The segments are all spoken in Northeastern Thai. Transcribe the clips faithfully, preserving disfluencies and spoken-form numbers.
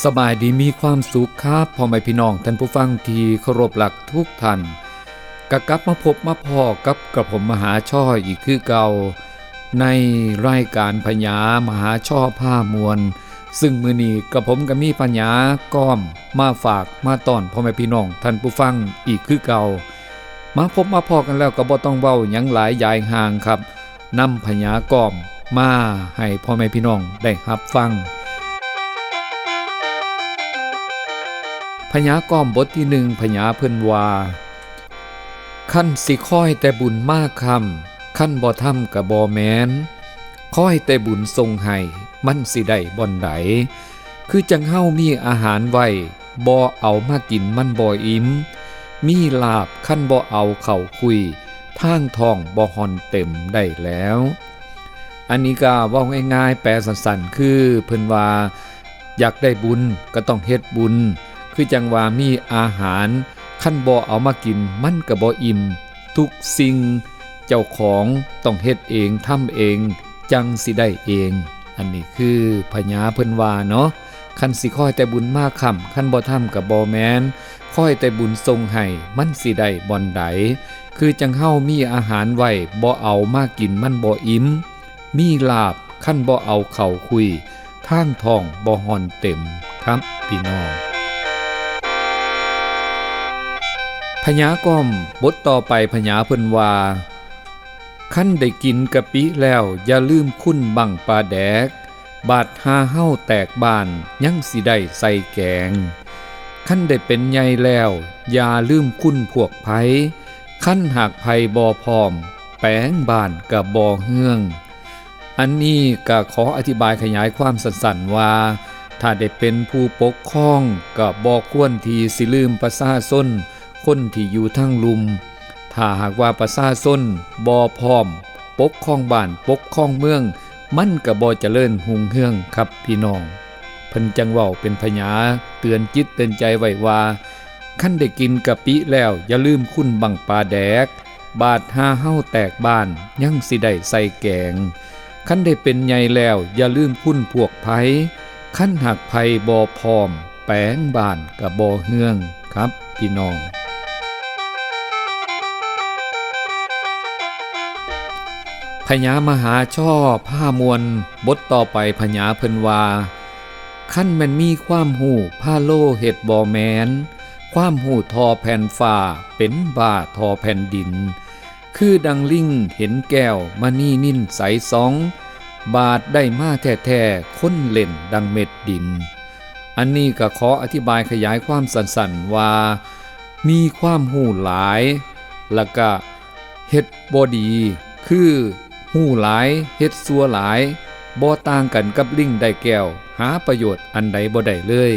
สบายดีมีความสุขครับ พ่อแม่พี่น้องท่านผู้ฟังที่เคารพรักทุกท่าน ก็กลับมาพบมาพ้อกับกระผมมหาช่ออีกคือเก่า ในรายการพญามหาช่อพามวล ซึ่งมื้อนี้กระผมก็มีพญากอมมาฝากมาต้อนพ่อแม่พี่น้องท่านผู้ฟังอีกคือเก่า มาพบมาพ้อกันแล้วก็บ่ต้องเว้าหยังหลายยายห่างครับ นำพญากอมมาให้พ่อแม่พี่น้องได้รับฟัง พญากอมบทที่หนึ่ง พญาเพิ่นว่า คันสิคอยแต่บุญมาค้ำ คันบ่ทำก็บ่แม่น คอยแต่บุญส่งให้ มันสิได้บ่อนใด คือจั่งเฮามีอาหารไว้ บ่เอามากินมันบ่อิ่ม มีลาภคันบ่เอาเข้าคุย ทางท้องบ่ห่อนเต็มได้แล้ว อันนี้ก็เว้าง่ายๆ แปลสั้นๆ คือเพิ่นว่า อยากได้บุญก็ต้องเฮ็ดบุญ คือจั่งว่ามีอาหาร คันบ่เอามากินมันก็บ่อิ่ม ทุกสิ่งเจ้าของต้องเฮ็ดเอง ทำเอง จั่งสิได้เอง อันนี้คือพญาเพิ่นว่าเนาะ คันสิคอยแต่บุญมาค้ำ คันบ่ทำก็บ่แม่น คอยแต่บุญส่งให้ มันสิได้บ่อนใด คือจั่งเฮามีอาหารไว้ บ่เอามากินมันบ่อิ่ม มีลาภคันบ่เอาเข้าคุย ทางท้องบ่ห่อนเต็มครับพี่น้อง พญากอมบทต่อไป พญาเพิ่นว่า คันได้กินกะปิแล้วอย่าลืมคุณบั้งปลาแดก บาดหาเฮาแตกบ้านยังสิได้ใส่แกง คันได้เป็นใหญ่แล้วอย่าลืมคุณพวกไผ คันหากไผบ่พร้อม แปงบ้านก็บ่เฮือง อันนี้ก็ขออธิบายขยายความสั้นๆ ว่า ถ้าได้เป็นผู้ปกครองก็บ่ควรที่สิลืมประชาชน คนที่อยู่ทางลุ่ม ถ้าหากว่าประชาชนบ่พร้อมปกครองบ้านปกครองเมือง มันก็บ่เจริญรุ่งเรืองครับพี่น้อง เพิ่นจั่งเว้าเป็นพญาเตือนจิตเตือนใจไว้ว่า คันได้กินกะปิแล้วอย่าลืมคุณบั้งปลาแดก บาดหาเฮาแตกบ้านยังสิได้ใส่แกง คันได้เป็นใหญ่แล้วอย่าลืมคุณพวกไผ คันหากไผบ่พร้อม แปงบ้านก็บ่เฮืองครับพี่น้อง พญามหาช่อพามวล บทต่อไปพญาเพิ่นว่า คันแม่นมีความฮู้พาโลเฮ็ดบ่แม่น ความฮู้ท่อแผ่นฟ้าเป็นบ้าท่อแผ่นดิน คือดังลิงเห็นแก้วมณีนิลใสส่อง บาดได้มาแท้ๆ คนเล่นดังเม็ดดิน อันนี้ก็ขออธิบายขยายความสั้นๆ ว่า มีความฮู้หลาย แล้วก็เฮ็ดบ่ดี คือฮู้หลายเฮ็ดชั่วหลาย บ่ต่างกันกับลิงได้แก้ว หาประโยชน์อันใดบ่ได้เลย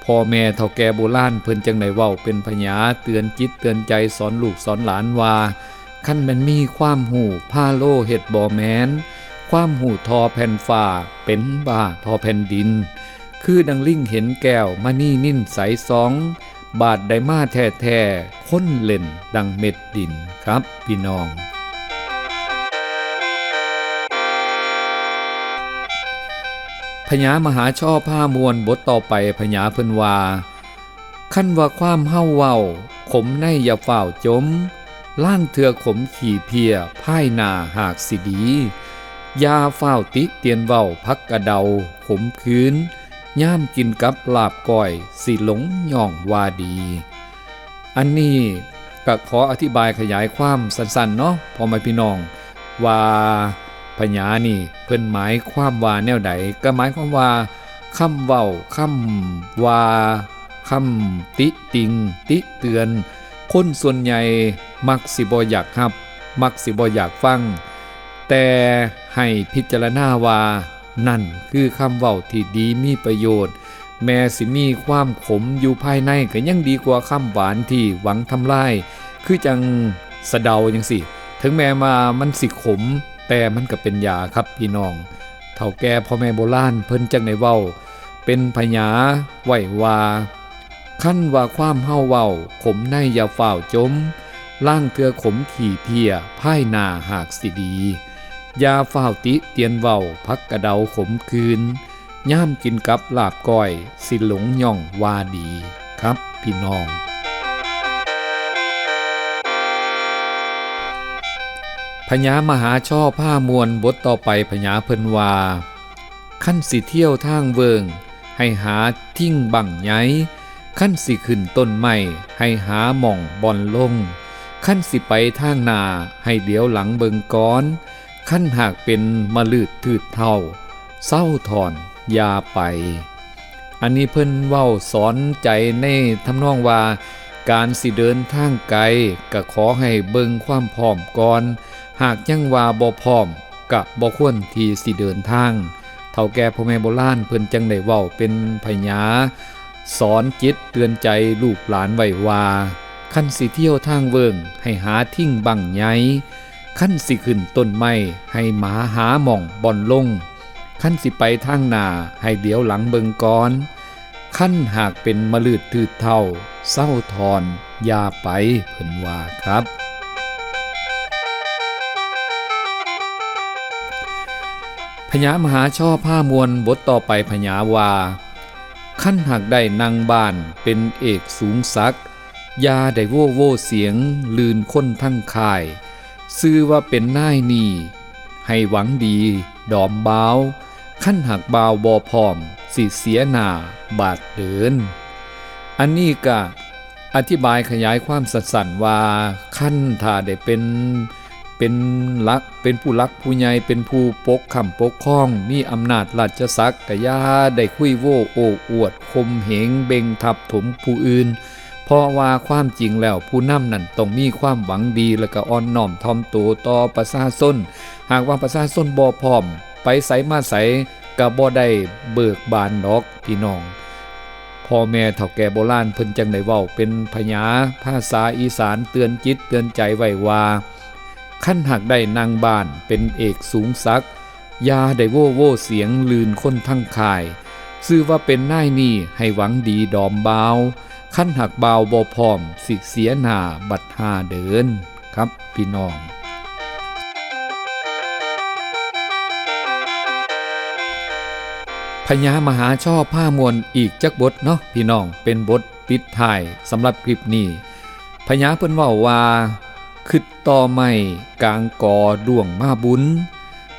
พ่อแม่เฒ่าแก่โบราณเพิ่นจั่งได้เว้าเป็นพญาเตือนจิตเตือนใจสอนลูกสอนหลานว่า คันแม่นมีความฮู้พาโลเฮ็ดบ่แม่น ความฮู้ท่อแผ่นฟ้าเป็นบ้าท่อแผ่นดิน คือดังลิงเห็นแก้วมณีนิลใสส่อง บาดได้มาแท้ๆ คนเล่นดังเม็ดดินครับพี่น้อง พญามหาช่อพามวลบทต่อไปพญาเพิ่นว่า คันว่าความเฮาเว้าขมในอย่าฟ้าวจม ลางเทื่อขมขี้เพี้ยภายหน้าหากสิดี อย่าฟ้าวติเตียนเว้าผักกะเดาขมคืน ยามกินกับลาบก้อยสิหลงย่องว่าดี อันนี้ก็ขออธิบายขยายความสั้นๆ เนาะ พ่อแม่พี่น้อง ว่าพญานี่เพิ่นหมายความว่าแนวใด ก็หมายความว่าคำเว้า คำว่า คำติติง ติเตือน คนส่วนใหญ่มักสิบ่อยากรับ มักสิบ่อยากฟัง แต่ให้พิจารณาว่านั่นคือคำเว้าที่ดีมีประโยชน์ แม้สิมีความขมอยู่ภายในก็ยังดีกว่าคำหวานที่หวังทำลาย คือจั่งสะเดาจั่งซี้ ถึงแม้ว่ามันสิขม แต่มันก็เป็นยาครับพี่น้อง เฒ่าแก่พ่อแม่โบราณเพิ่นจั่งได้เว้าเป็นพญาไว้ว่า คันว่าความเฮาเว้าขมในอย่าฟ้าวจม ลางเทื่อขมขี้เพี้ยภายหน้าหากสิดี อย่าฟ้าวติเตียนเว้าผักกะเดาขมคืน ยามกินกับลาบก้อย สิหลงย่องว่าดี ครับพี่น้อง พญามหาชอพาม่วน บทต่อไป พญาเพิ่นว่า คันสิเที่ยวทางเวิง ให้หาทิ่งบั้งใหญ่ คันสิขึ้นต้นไม้ ให้หาหม่องบ่อนลง คันสิไปทางหน้า ให้เหลียวหลังเบิ่งก่อน คันหากเป็นมะลืดถืดเถ้า เซาถอน อย่าไป อันนี้เพิ่นเว้าสอนใจในทำนองว่า การสิเดินทางไกล ก็ขอให้เบิ่งความพร้อมก่อน หากยังว่าบ่พร้อม ก็บ่ควรที่สิเดินทาง เฒ่าแก่พ่อแม่โบราณเพิ่นจั่งได้เว้าเป็นพญา สอนจิตเตือนใจลูกหลานไว้ว่า คันสิเที่ยวทางเวิง ให้หาทิ่งบั้งใหญ่ คันสิขึ้นต้นไม้ ให้หาหม่องบ่อนลง คันสิไปทางหน้า ให้เหลียวหลังเบิ่งก่อน คันหากเป็นมะลืดถืดเถ้า เซาถอน อย่าไป เพิ่นว่าครับ พญามหาชอพาม่วน บทต่อไป พญาว่า คันหากได้นั่งบ้านเป็นเอกสูงศักดิ์ อย่าได้โว่โว่เสียงลื่นคนทั้งค่าย ซื่อว่าเป็นนายนี่ ให้หวังดีดอมบ่าว คันหากบ่าวบ่พร้อม สิเสียหน้าบาดเดิน อันนี้ก็อธิบายขยายความสั้นๆว่า คันถ้าได้เป็น เป็นหลัก เป็นผู้หลักผู้ใหญ่ เป็นผู้ปกค้ำปกครอง มีอำนาจราชศักดิ์ ก็อย่าได้คุยโว่โอ้อวด ข่มเหง เบ่งทับถมผู้อื่น เพราะว่าความจริงแล้วผู้นำนั้นต้องมีความหวังดี และก็อ่อนน้อมถ่อมตัวต่อประชาชน หากว่าประชาชนบ่พร้อม ไปไสมาไสก็บ่ได้เบิกบานดอกพี่น้อง พ่อแม่เฒ่าแก่โบราณเพิ่นจั่งได้เว้าเป็นพญาภาษาอีสานเตือนจิตเตือนใจไว้ว่า คันหากได้นั่งบ้านเป็นเอกสูงศักดิ์ อย่าได้โว่โว่เสียงลื่นคนทั้งค่าย ซื่อว่าเป็นนายนี่ให้หวังดีดอมบ่าว คันหากบ่าวบ่พร้อม สิเสียหน้าบัดห้าเดิน ครับพี่น้อง พญามหาชอพาม่วนอีกจักบทเนาะพี่น้อง เป็นบทปิดท้ายสำหรับคลิปนี้ พญาเพิ่นเว้าว่า คิดต่อไม้กางกอด้วงมาบุญ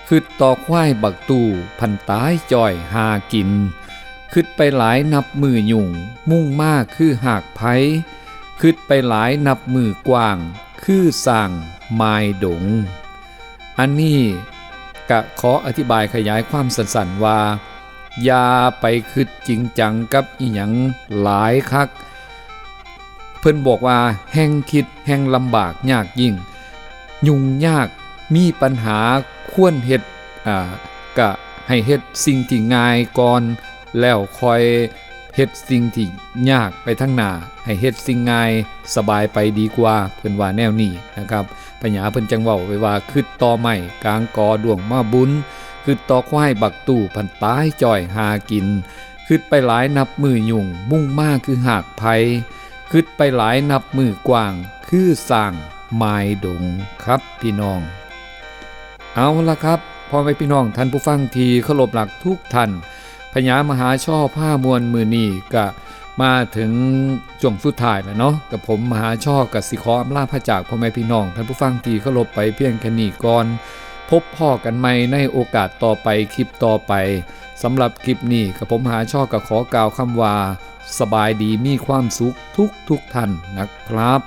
คิดต่อควายบักตู้ พันตายจ้อยหากิน คิดไปหลายนับมื้อยุ่ง มุ่งมาคือหากไผ คิดไปหลายนับมื้อกว้าง คือสร้างมายดง อันนี้กะขออธิบายขยายความสั้นๆว่า อย่าไปคิดจริงจังกับอิหยังหลายคัก เพิ่นบอกว่าแฮ่งคิดแฮ่งลำบากยากยิ่ง ยุ่งยาก มีปัญหา ควรเฮ็ด อ่า กะให้เฮ็ดสิ่งที่ง่ายก่อน แล้วค่อยเฮ็ดสิ่งที่ยากไปทางหน้า ให้เฮ็ดสิ่งง่ายสบายไปดีกว่า เพิ่นว่าแนวนี้นะครับ พญาเพิ่นจั่งเว้าไว้ว่า คิดต่อไม้กางกอด้วงมาบุญ คิดต่อควายบักตู้ พันตายจ้อยหากิน คิดไปหลายนับมื้อยุ่ง มุ่งมาคือหากไผ คิดไปหลายนับมื้อกว้าง คือสร้างมายดง ครับพี่น้อง เอาละครับ พ่อแม่พี่น้องท่านผู้ฟังที่เคารพรักทุกท่าน พญามหาชอพาม่วนมื้อนี้ก็มาถึงช่วงสุดท้ายแล้วเนาะ กับผมมหาชอก็สิขออำลาพระจากพ่อแม่พี่น้องท่านผู้ฟังที่เคารพไปเพียงแค่นี้ก่อน พบพ้อกันใหม่ในโอกาสต่อไป คลิปต่อไป สำหรับคลิปนี้กับผมมหาชอก็ขอกล่าวคำว่า สบายดี มีความสุขทุกทุกท่านนะครับ